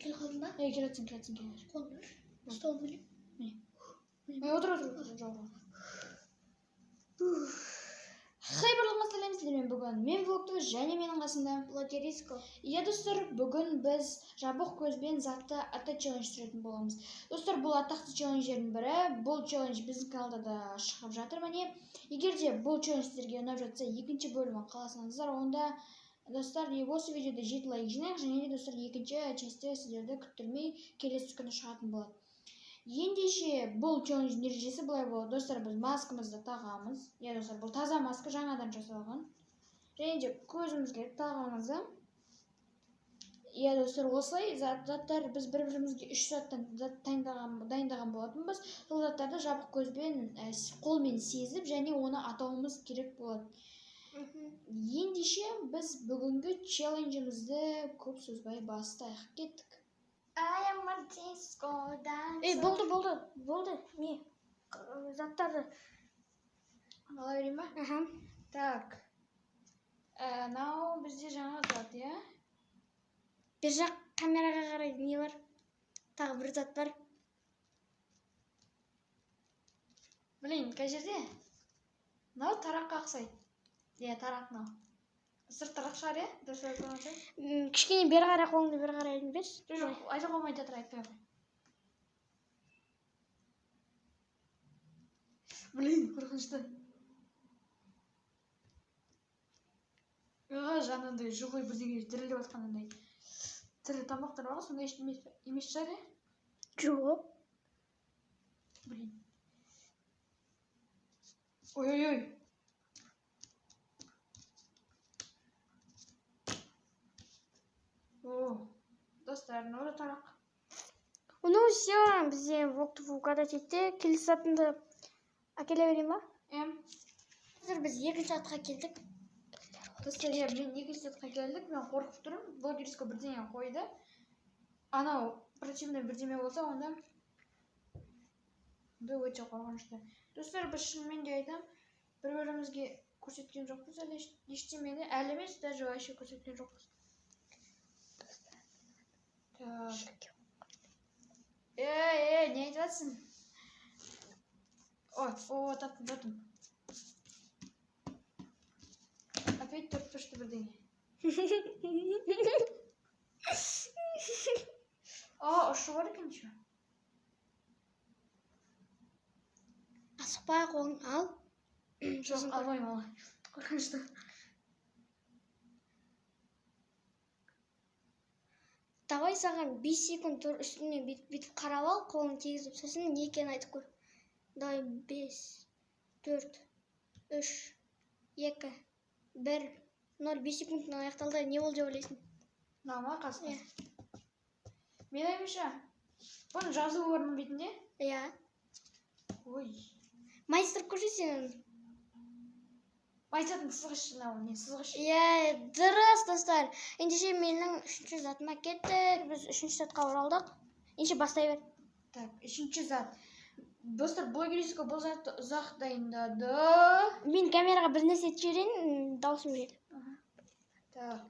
Келе қалдың ба? Е, келатсың, келатсың, келе. Қолын бер. Стол міне. Міне. Е, отыр, отыр, отыр, жоқ, жоқ. Хей, барлығыңызға сәлем, сіздермен бүгін мен влогты және менің қасымда Блогериско. Иә, достар, бүгін біз жабық көзбен затты ата челлендж түсіретін боламыз. Достар, бұл атақты челлендждердің бірі. Бұл челлендж біздің каналда да шығып жатыр міне. Егер де бұл челлендж сіздерге ұнап жатса, екінші бөлімін қаласаңыздар, онда достар, осы видеода 7 лайк жинайық және де достар, екінші частьте сіздерді күттірмей келесі күні шығатын болады. Ендеше бұл челлендждің ережесі былай болады. Достар, біз маскамызды тағамыз. Иә, достар, бұл таза маска, жаңадан жасалған. Және де көзімізге тағамыз. Иә, достар, осылай заттар біз бір-бірімізге 3 заттан зат дайындаған болатынбыз. Сол заттарды жабық көзбен, қолмен сезіп және оны атауымыз керек болады. Ендеше біз бүгінгі челленджімізді көп созбай бастайық. Кеттік. I am a disco dancer. Ей, болды, болды, болды. Не? Заттарды. Ала берейін ба? Аха. Так. Мынау бізде жаңа зат, иә? Бер жақ камераға қарай не бар? Тағы бір зат бар. Блин, қай жерде? Мынау тараққа ұқсайды. Иә, тарақ мынау. Сырт тарақ шығар, иә? Дұрыс айтып отырмын. Кішкене бері қарай қолыңды бері қарай берші. Жоқ, жоқ, айта қоймай жатыр, айтпай ақ қой. Блин, қорқынышты. Жанындай живой бірдеңе дірілдеп жатқанындай. Тірі тамақтар бар ғой, сондай ештеме емес шығар, иә? Жоқ. Блин. Ой-ой-ой. О, достар, мынау да тарақ. Ну все, бізде влогты угадать етті. Келесі затымды әкеле берейін ба? Эм. Қазір біз екінші затқа келдік. Достар, иә, мен екінші затқа келдік. Мен қорқып тұрмын. Блогерско бірдеңе қойды. Анау противный бірдеме болса, онда өте қорқынышты. Достар, біз шынымен де айтамын, бір-бірімізге көрсеткен жоқпыз әлі ештемені. Әлі емес, даже вообще көрсеткен жоқпыз. Так. Эй, эй, не айтып жатсың? Ой, о, таптым, таптым. Опять төрт бұрышты бірдеңе. А, ұшы бар екен еще. Асықпа, қолың ал. Жоқ, алмаймын, алмаймын. Қорқынышты. Давай саған 5 секунд тұр, үстіне бүйтіп қарап ал, қолын тигізіп, сосын не екенін айтып көр. Давай 5, 4, 3, 2, 1, 0, 5 секундтан аяқталды. Не болды деп ойлайсың? Мынау ма, қасқа? Иә. Мен ойымша, бұның жазуы бар ма бетінде? Иә. Ой. Майыстырып көрші сен. Майысатын сызғыш мынау, не сызғыш? Иә, дұрыс, достар. Ендеше менің үшінші затыма кеттік. Біз үшінші затқа оралдық. Ендеше бастай бер. Так, үшінші зат. Достар, блогериско бұл затты ұзақ дайындады. Мен камераға бір нәрсе айтып жіберейін, дауысым жетіп. Так.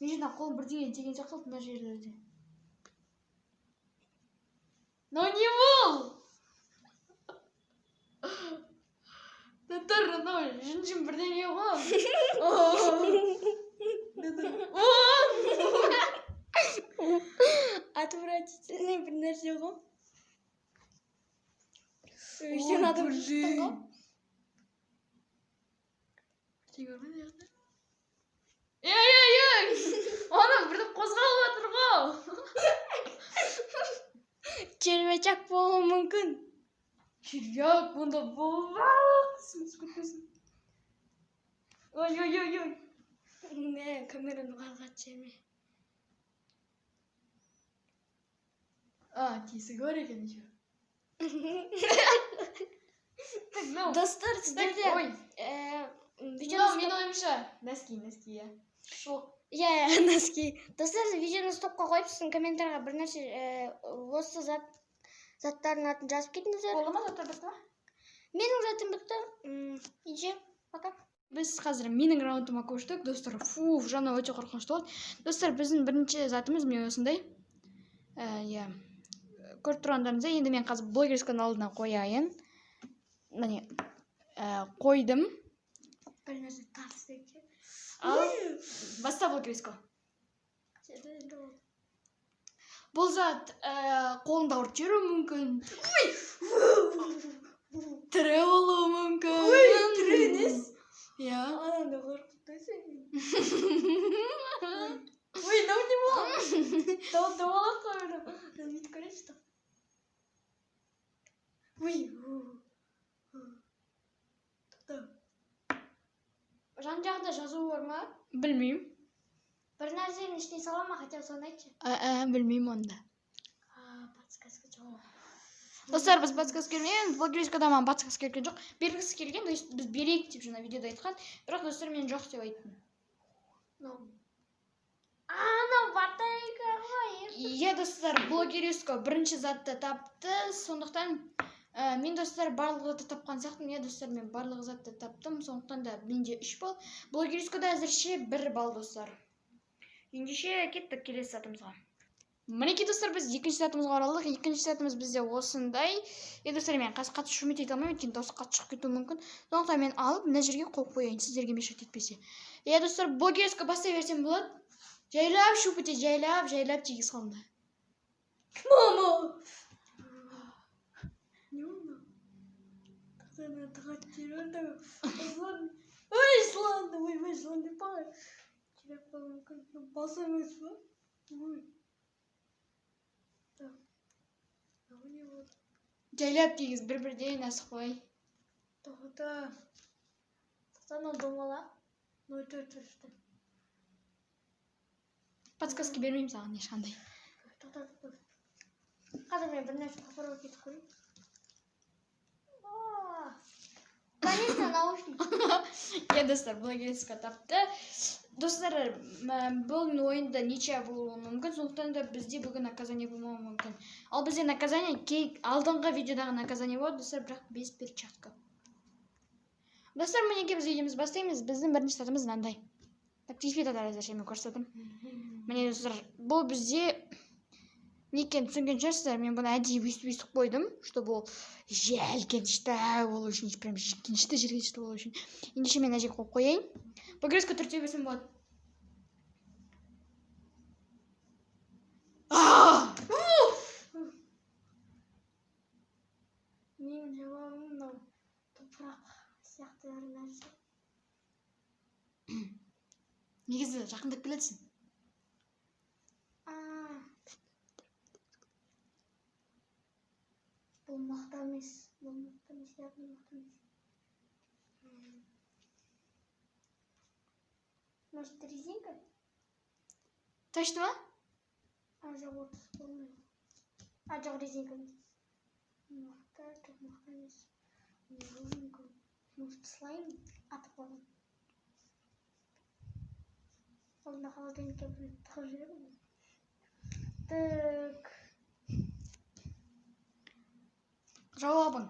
Мен жаңа қолым бірдеңе тиген сияқты болды мына жерлерде. Мынау не бұл? Достар, мынау жүн-жүн бірдеңе ғой. Отвратительный бір нәрсе ғой. Сен адам шықтың ғой. Тиге ме мына жақта? Ей, ей, ей! Ана бірді қозғалып жатыр ғой. Червячок болуы мүмкін. Червяк онда болмақ. Түсіп кетпесін. Ой, ой, ой, ой. Не, камераны қалғат жеме. А, тесігі бар екен еще. Так, мынау. Достар, Так, сіздерде, ой. видеоны Мынау менің ойымша. Носки, носки, иә. Шоқ. Иә, иә, носки. Достар, видеоны стопқа қойып, сіздің комментарийға бір нәрсе, осы заттардың атын жазып кетіңіздер. Болды ма, заттар бітті ма? Менің затым бітті. Ендеше, пока. Біз қазір менің раундыма көштік, достар. Фу, жаңа өте қорқынышты болды. Достар, біздің бірінші затымыз міне осындай. Иә. Көріп тұрғандарыңыздай, енді мен қазір блогерскінің алдына қояйын. Міне, қойдым. Бір нәрсе тас екен. Ал, баста блогерско. Бұл зат қолыңды ауыртып жіберуі мүмкін. Тірі болуы мүмкін. Ой, тірі емес. Иә. Анамды қорқытты сен. Ой, мынау не болады? Домалақ қой мынау. Бүйтіп көрейінші. Ой. Тоқта. Жан жағында жазу бар ма? Білмеймін. Бір нәрсенің ішіне сала ма, хотя бы соны айтшы. Білмеймін онда. Подсказка жоқ. Достар, біз подсказка бермейміз. Блогерскада маған подсказка берген жоқ. Бергісі келген, то есть біз берейік деп жаңа видеода айтқан. Бірақ достар, мен жоқ деп айттым. Анау батарейка ғой. Иә, достар, блогереско бірінші затты тапты. Сондықтан мен, достар, барлық затты тапқан сияқтымын. Иә, достар, мен барлық затты таптым. Сондықтан да менде 3 балл. Блогерескода әзірше 1 балл, достар. Ендеше кеттік келесі затымызға. Мінекей, достар, біз екінші затымызға оралдық. Екінші затымыз бізде осындай. Е, достар, мен қазір қатты шумить ете алмаймын, өйткені дауыс қатты шығып кетуі мүмкін. Сондықтан мен алып мына жерге қойып қояйын, сіздерге мешать етпесе. Е, достар, блогерско бастай берсем болады. Жайлап шуп ете, жайлап, жайлап тигіз қолымда. Мама! Не оны? Ой, жыланды, ой, ой, жылан деп қалай. Керек болуы мүмкін. Бас емес па? Ой. Так. Мынау не болды? Жайлап тигіз, бір-бірден асықпай. Тоқта. Тоқта, мынау домалақ. Нөл төрт үшті. Подсказка бермеймін саған ешқандай. Тоқта, тоқта. Қазір мен бір нәрсе попробовать етіп көрейін. Конечно, наушник. Иә, достар, блогерско тапты. Достар, бұл ойында ничья болуы мүмкін, сондықтан да бізде бүгін наказание болмауы мүмкін. Ал бізде наказание алдыңғы видеодағы наказание болады, достар, бірақ без перчатка. Достар, мінекей біз видеомызды бастаймыз. Біздің бірінші затымыз мынандай. Так, тиіспей тұрады әзірше, мен көрсетіп. Міне, достар, бұл бізде не екенін түсінген шығарсыздар. Мен бұны әдейі өйстіп-өйстіп қойдым, чтобы ол желкенішті болу үшін, прям жиіркенішті, жиіркенішті болу үшін. Ендеше мен мына жерге қойып қояйын. Блогерско түрте берсем болады. Менің жауабым мынау топырақ сияқты бір нәрсе. Негізі жақындап келатсың. Бұл мақта емес, бұл мақта емес, иә, бұл мақта емес. Может, резинка? Точно ма? А, жоқ, отыз болмайды. А, жоқ, резинка емес. Мақта, жоқ, мақта емес. Не болуы мүмкін? Может, слайм атып қойған. Қолында холодильникке бір тығып жібереді ғой. Так. Жауабың?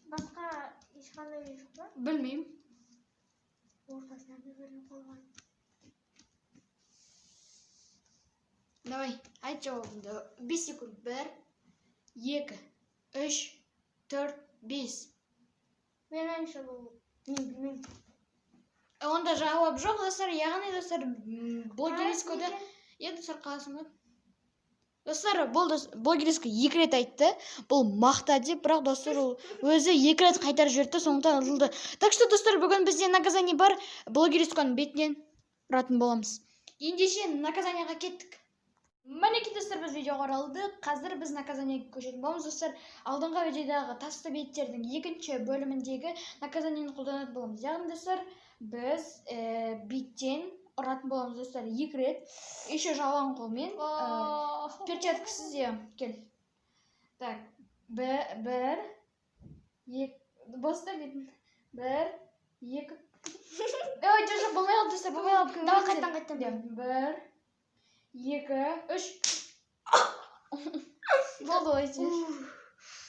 Басқа ешқандай жоқ па? Білмеймін. Ортасына бір бөлініп қалған. Давай, айт жауабыңды. 5 секунд. 1, 2, 3, 4, 5. Мен ойымша бұл мен білмеймін. Онда жауап жоқ, достар. Яғни, достар, блогерскода Қалай екен? Иә, достар, қаласың ба? Достар, бұл блогерско 2 рет айтты. Бұл мақта деп, бірақ достар, ол өзі 2 рет қайтарып жіберді, сондықтан ұтылды. Так что, достар, бүгін бізде наказание бар. Блогерсконың бетінен ұратын боламыз. Ендеше наказанияға кеттік. Мінекей, достар, біз видеоға оралдық. Қазір біз наказаниеге көшетін боламыз, достар. Алдыңғы видеодағы тасты беттердің екінші бөліміндегі наказаниені қолданатын боламыз. Яғни, достар, біз беттен ұратын боламыз, достар, 2 рет. Еще жалаң қолмен, перчаткасыз, иә, кел. Так, бір, екі, баста бетін. 1, 2. Ой, жоқ, жоқ, болмай қалды, достар, болмай қалды. Давай, қайтадан, қайтадан. Иә, 1, 2, 3. Болды, олай істейінші.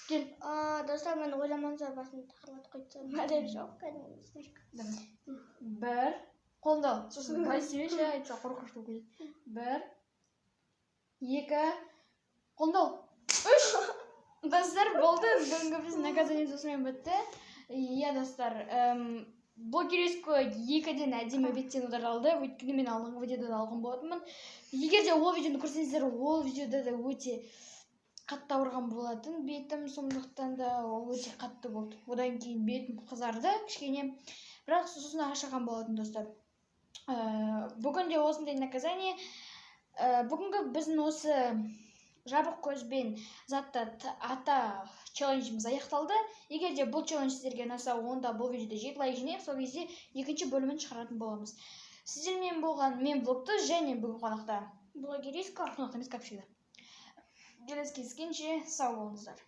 Кел. А, достар, мен ойламаңыздар, басымды тақырлатып қойып тастадым. Әлі жоқ, кәдімгі снежка. Давай. Бір. Қолыңды ал. Сосын былай істемеші, айтса, қорқынышты болып кетеді. Бір. Екі. Қолыңды ал. Үш. Достар, болды. Бүгінгі біздің наказаниеміз осымен бітті. Иә, достар, блогереско екіден әдемі беттен удар алды, өйткені мен алдыңғы видеода да алған болатынмын. Егер де ол видеоны көрсеңіздер, ол видеода да өте қатты ауырған болатын бетім, сондықтан да ол өте қатты болды. Одан кейін бетім қызарды кішкене, бірақ сосын ашылған болатын, достар. Бүгін де осындай наказание. Бүгінгі біздің осы жабық көзбен затты ата челленджіміз аяқталды. Егер де бұл челлендж сіздерге ұнаса, онда бұл видеода 7 лайк жинайық, сол кезде екінші бөлімін шығаратын боламыз. Сіздермен болған мен, Блогты, және бүгін қонақта Блогериско. Қонақта емес, как всегда. Келесі кездескенше сау болыңыздар.